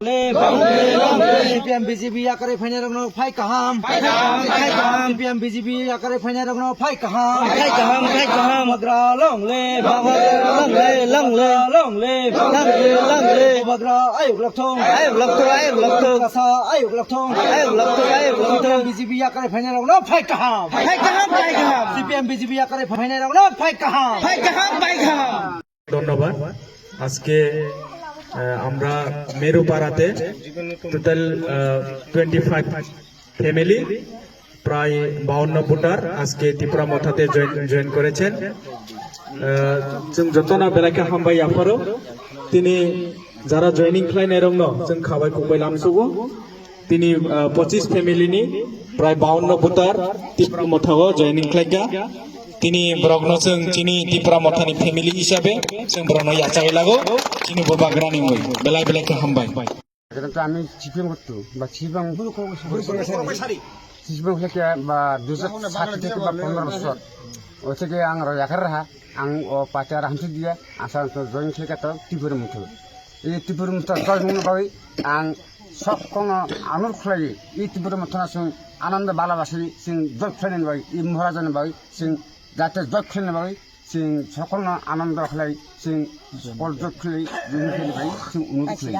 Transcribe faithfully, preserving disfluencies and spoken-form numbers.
Long live, long live, long live. C P M B J P yakarwi phainairokno phai kaham. Phai kaham, phai kaham. C P M B J P yakarwi phainairokno phai kaham. Phai kaham, phai kaham. Bubagra long live. Bubagra long live, long live. Bubagra long live. Long live, long live. Bubagra ayuk lokthung. Ayuk lokthung, ayuk lokthung. Tiprasa ayuk lokthung. Ayuk lokthung, ayuk lokthung. C P M B J P yakarwi phainairokno phai kaham. Phai kaham, phai kaham. C P M B J P yakarwi phainairokno phai kaham. Phai kaham, phai kaham. ধন্যবাদ। আজকে আহ, আমরা মেরুপাড়াতে total twenty five family, প্রায় বাউন্ন ভোটার আজকে ত্রিপুরা মথাতে join join করেছেন। আহ, जों যতনা বেলাকে হামবাই আফারো, তিনি যারা জয়েনিং খ্লাইনাইরংনো जों খাবাই খুবাই লামসুগো। Tini, ah, pochis family ni prai bawanno voter Tipra Motha o joining khlaikha. Tini borokno chwng chini Tipra Motha ni family hisabe chwng borokno yachagwi lago. Chini bubagra ni wngwi belai belai khe hambai. Ekhe to ami C P M kortu, ba C P M, C P M khe ba dui hajar sat theke ba pondro bosor. O theke ang rw yakhar raha, ang o party ar hamsik diya, asa to join khlaikha to Tipra Motha. Ei Tipra Motha join wngna bagwi ang sok kono anur khlaiwi, ei Tipra Motha no chwng anando balabasi chwng join khlainani bagwi, ei Maharaja ni bagwi chwng jate join khlainani bagwi chwng sokolno anando khlai, chwng sokol join khlai, join khlainani bagwi chwng anur khlai.